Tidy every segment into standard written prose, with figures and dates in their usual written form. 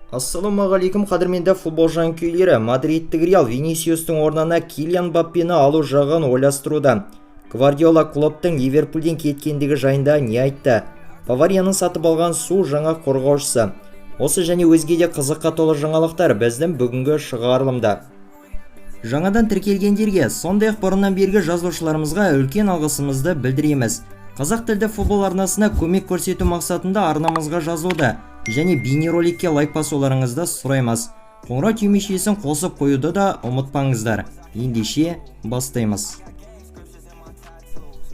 Ассалаумағалейкум, қадірменді футбол жанкүйерлері! Мадридтік Реал Винисиустың орнына Килиан Мбаппені алу жағын ойластыруда. Гвардиола Клопптың Ливерпульден кеткендігі жайында не айтты? Баварияның сатып алған су жаңа қорғаушысы. Осы және өзге де қызыққа толы жаңалықтар біздің бүгінгі шығарылымда. Жаңадан тіркелгендерге, сондай-ақ бұрыннан бергі жазылушыларымызға үлкен алғысымызды білдіреміз. Қазақ тілді футбол арнасына көмек көрсету мақсатында арнамызға жазылуды және бейнероликке лайк басуларыңызды сұраймыз. Қоңырау түймешесін қосып қоюды да ұмытпаңыздар. Ендеше, бастаймыз.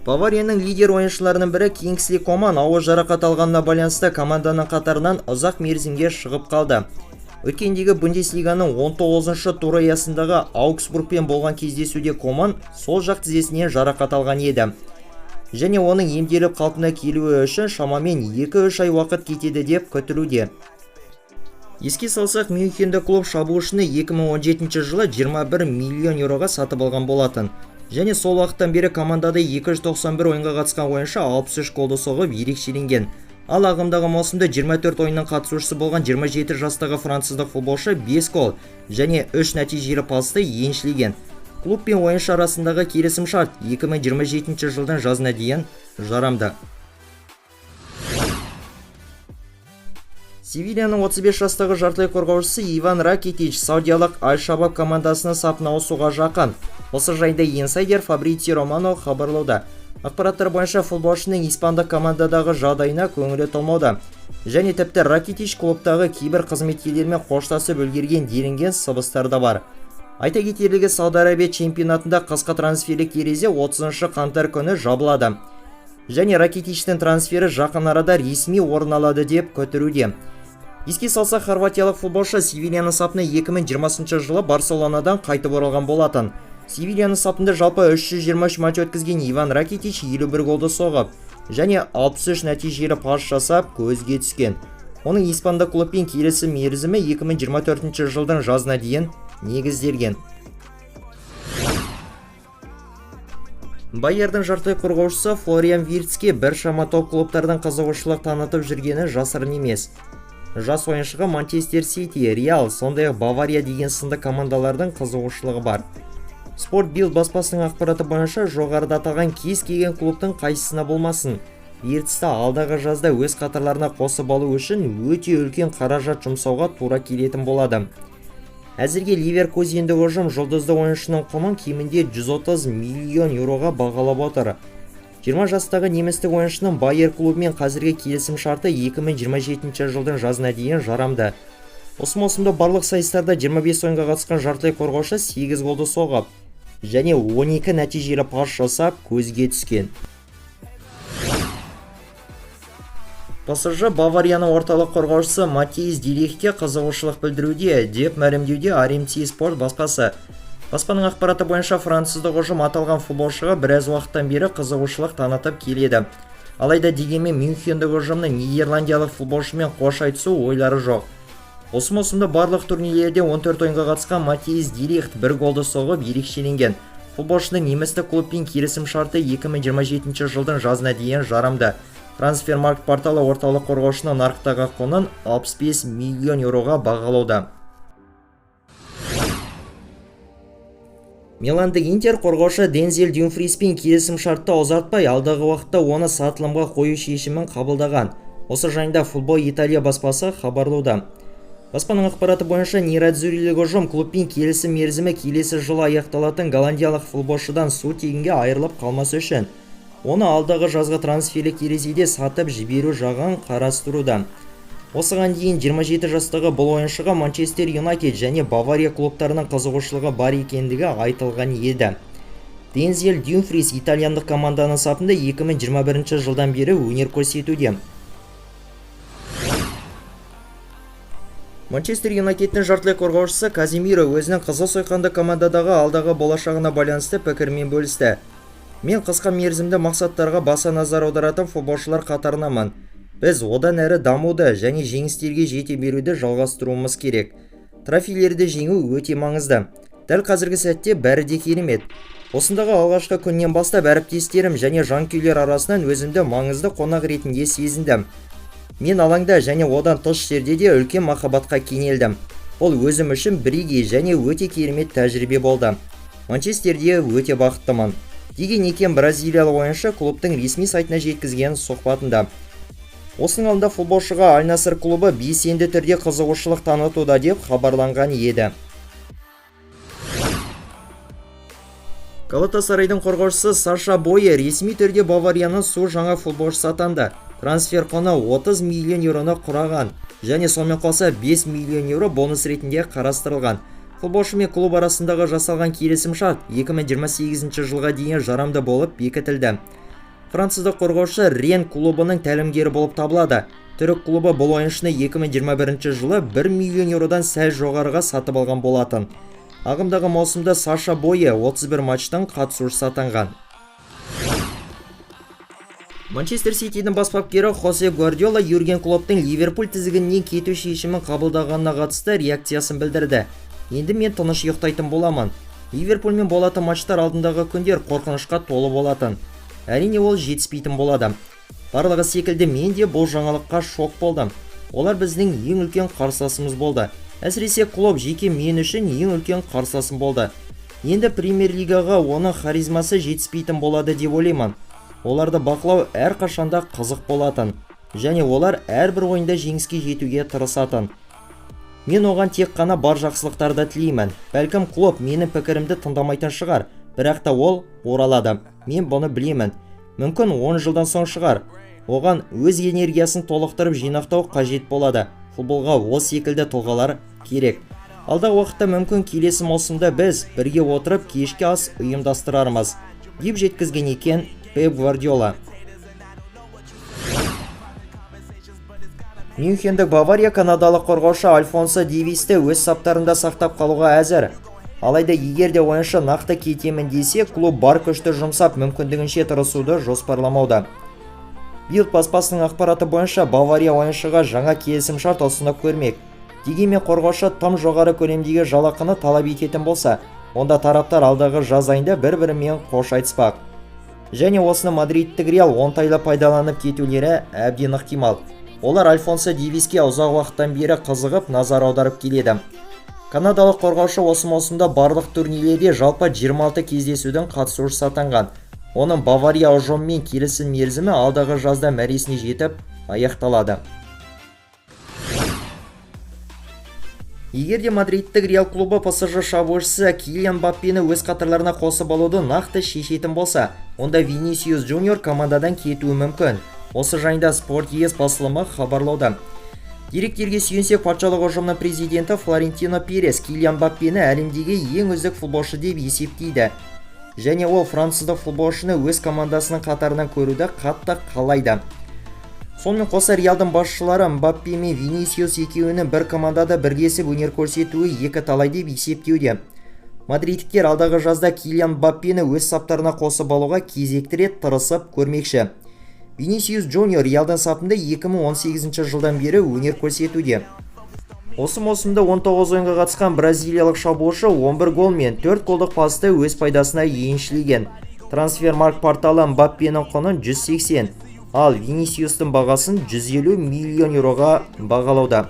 Баварияның лидер ойыншыларының бірі Кингсли Коман ауыр жарақат алғанына байланысты команданың қатарынан ұзақ мерзімге шығып қалды. Өткендегі Бундеслиганың 19-шы туры аясындағы Аугсбургпен болған кездесуде Коман сол жақ тізесінен жарақат алған еді. Және оның емделіп қалпына келуі үшін шамамен 2-3 ай уақыт кетеді деп күтілуде. Еске салсақ, Мюнхенді клуб шабуылшыны 2017 жылы 21 миллион еуроға сатып алған болатын. Және сол уақыттан бері командада 291 ойынға қатысқан ойыншы 63 голды соғып ерекшеленген. Ал ағымдағы маусымда 24 ойынның қатысушысы болған 27 жастағы француздық футболшы 5 гол және 3 нәтижелі пасты еншілеген. Клуб пен ойыншы арасындағы келісім шарт 2027 жылдың жазына дейін жарамды. Севильяның 35 жастағы жартылай қорғаушысы Иван Ракитич саудиялық Аль-Шабаб командасының сапына ауысуға жақын. Осы жайында инсайдер Фабрицио Романо хабарлауда. Ақпараттар бойынша, футболшының испандық командадағы жағдайына көңілі толмауда. Және тіпті Ракитич клубтағы кейбір қызметкерлермен қоштасып үлгерген делінген сыбыстар да бар. Айта кетерлігі, Сауд Арабия чемпионатында қысқы трансферлік терезе 30 қаңтар күні жабылады. Және Ракитичтің трансфері жақын арада ресми орын алады деп күтілуде. Еске салсақ, хорватиялық футболшы Севильяның сапына 2020 жылы Барселонадан қайтып оралған болатын. Севильяның сапында жалпы 323 матч өткізген Иван Ракитич 51 голды соғып және 63 нәтижелі пас жасап көзге түскен. Оның испандық клубпен келісім мерзімі 2024 жылдың жазына дейін негізделген. Байердің жартылай қорғаушысы Флориан Вирцке біршама топ клубтардың қызығушылық танытып жүргені жасырын емес. Жас ойыншыға Манчестер Сити, Реал, сондай-ақ Бавария деген сынды командалардың қызығушылығы бар. Спорт Билд баспасының ақпараты бойынша, жоғарыда аталған кез келген клубтың қайсысына болмасын, Вирцті алдағы жазда өз қатарларына қосып алу үшін өте үлкен қаражат жұмсауға тура келетін болады. Әзірге Ливеркузендік ұжым жұлдызды ойыншының құнын кемінде 130 миллион еуроға бағалап отыр. 20 жастағы немістік ойыншының Байер клубымен қазіргі келісім шарты 2027 жылдың жазына дейін жарамды. Осы маусымда барлық сайыстарда 25 ойынға қатысқан жартылай қорғаушы 8 голды соғып және 12 нәтижелі пас жасап көзге түскен. ПСЖ Баварияның орталық қорғаушысы Матиас Делихтке қызығушылық білдіруде, деп мәлімдеуде RMC Sport баспасы. Баспаның ақпараты бойынша, француздық ұжым аталған футболшыға біраз уақыттан бері қызығушылық танытып келеді. Алайда дегенмен мюнхендік ұжымның нидерландиялық футболшымен қош айтысу ойлары жоқ. Осы маусымда барлық турнирлерде 14 ойынға қатысқан Матиас Делихт бір голды соғып ерекшеленген. Футболшының немістік клубпен келісім шарты 2027 жылдың жазына дейін жарамды. Трансфермаркт порталы орталық қорғаушының нарықтағы құнын 65 миллион еуроға бағалауда. Миландық Интер қорғаушы Дензел Дюмфриспен келісім шартты ұзартпай, алдағы уақытта оны сатылымға қою шешімін қабылдаған. Осы жайында Футбол Италия баспасы хабарлауда. Баспаның ақпараты бойынша, нерадзуррилік ұжым клубпен келісім мерзімі келесі жылы аяқталатын голландиялық футболшыдан су тегінге айырылып қалмас үшін оны алдағы жазғы трансферлік терезеде сатып жіберу жағын қарастыруда. Осыған дейін 27 жастағы бұл ойыншыға Манчестер Юнайтед және Бавария клубтарының қызығушылығы бар екендігі айтылған еді. Дензел Дюмфрис итальяндық команданың сапында 2021 жылдан бері өнер көрсетуде. Манчестер Юнайтедтің жартылай қорғаушысы Каземиро өзінің қызыл сойқанды командадағы алдағы болашағына байланысты пікірімен бөлісті. Мен қысқа мерзімді мақсаттарға баса назар аударатын футболшылар қатарынамын. Біз одан әрі дамуды және жеңістерге жете беруді жалғастыруымыз керек. Трофейлерді жеңу өте маңызды. Дәл қазіргі сәтте бәрі де керемет. Осындағы алғашқы күннен бастап әріптестерім және жанкүйерлер арасынан өзімді маңызды қонақ ретінде сезіндім. Мен алаңда және одан тыс жерде де үлкен махаббатқа кенелдім. Бұл өзім үшін бірегей және өте керемет тәжірибе болды. Манчестерде өте бақыттымын, деген екен бразилиялық ойыншы клубтың ресми сайтына жеткізген сұхбатында. Осының алдында футболшыға Аль-Наср клубы белсенді түрде қызығушылық танытуда деп хабарланған еді. Галатасарайдың қорғаушысы Саша Бойе ресми түрде Баварияның су жаңа футболшысы атанды. Трансфер құны 30 миллион еуроны құраған және сонымен қоса 5 миллион еуро бонус ретінде қарастырылған. Футболшы мен клуб арасындағы жасалған келісімшарт 2028 жылға дейін жарамды болып бекітілді. Француздық қорғаушы Рен клубының тәлімгері болып табылады. Түрік клубы бұл ойыншыны 2021 жылы 1 миллион еуродан сәл жоғарыға сатып алған болатын. Ағымдағы маусымда Саша Бойе 31 матчтың қатысушысы атанған. Манчестер Ситидің бас бапкері Хосе Гвардиола Юрген Клопптың Ливерпуль тізгінінен кету шешімін қабылдағанына қатысты реакциясын білдірді. Енді мен тыныш ұйықтайтын боламын. Ливерпульмен болатын матчтар алдындағы күндер қорқынышқа толы болатын. Әрине, ол жетіспейтін болады. Барлығы секілді мен де бұл жаңалыққа шок болдым. Олар біздің ең үлкен қарсыласымыз болды. Әсіресе Клопп жеке мен үшін ең үлкен қарсыласым болды. Енді премьер-лигаға оның харизмасы жетіспейтін болады деп ойлаймын. Оларды бақылау әрқашанда қызық болатын. Және олар әрбір ойында жеңіске жетуге тырысатын. Мен оған тек қана бар жақсылықтарды тілеймін. Бәлкім, Клопп менің пікірімді тыңдамайтын шығар, бірақ та ол оралады. Мен бұны білемін. Мүмкін 10 жылдан соң шығар. Оған өз энергиясын толықтырып жинақтау қажет болады. Футболға ол секілді тұлғалар керек. Алдағы уақытта, мүмкін, келесі маусымда біз бірге отырып кешкі ас ұйымдастырармыз, деп жеткізген екен Пеп Гвардиола. Мюнхендік Бавария канадалық қорғаушы Альфонсо Дэвисті өз саптарында сақтап қалуға әзір. Алайда егер де ойыншы нақты кетемін десе, клуб бар күшті жұмсап, мүмкіндігінше тырысуды жоспарламауда. Билд баспасының ақпараты бойынша, Бавария ойыншыға жаңа келісімшарт ұсынып көрмек. Дегенмен қорғаушы тым жоғары көлемдегі жалақыны талап ететін болса, онда тараптар алдағы жаз айында бір-бірімен қош айтыспақ. Және осыны мадридтік Реал оңтайлы пайдаланып кетулері әбден ықтимал. Олар Альфонсо Дэвиске ұзақ уақыттан бері қызығып, назар аударып келеді. Канадалық қорғаушы осы маусымда барлық турнирлерде жалпы 26 кездесудің қатысушысы атанған. Оның Бавария ұжымымен келісім мерзімі алдағы жазда мәресіне жетіп аяқталады. Егер де мадридтік Реал клубы ПСЖ шабуылшысы Килиан Мбаппені өз қатарларына қосып алуды нақты шешетін болса, онда Винисиус Джуниор командадан кетуі мүмкін. Осы жайында Спорт ЕС басылымы хабарлауда. Деректерге сүйенсек, патшалық ұжымының президенті Флорентино Перес Килиан Мбаппені әлемдегі ең үздік футболшы деп есептейді. Және ол француздық футболшыны өз командасының қатарынан көруді қатты қалайды. Сонымен қоса Реалдың басшылары Мбаппе мен Винисиус екеуінің бір командада бірлесіп өнер көрсетуі екі талай деп есептеуде. Мадридтіктер алдағы жазда Килиан Мбаппені өз саптарына қосып алуға кезекті рет тырысып көрмекші. Винисиус Джуниор Реалдың сапында 2018 жылдан бері өнер көрсетуде. Осы маусымда 19 ойынға қатысқан бразилиялық шабуылшы 11 гол мен 4 голдық пасты өз пайдасына еншілеген. Трансфермаркт порталы Мбаппенің құнын 180, ал Винисиустың бағасын 150 миллион еуроға бағалауда.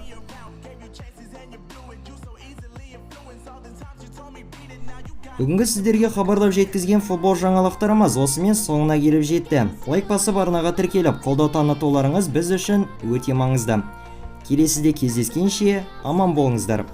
Бүгінгі сіздерге хабарлап жеткізген футбол жаңалықтарымыз осымен соңына келіп жетті. Лайк басып, арнаға тіркеліп, қолдау танытуларыңыз біз үшін өте маңызды. Келесіде кездескенше аман болыңыздар.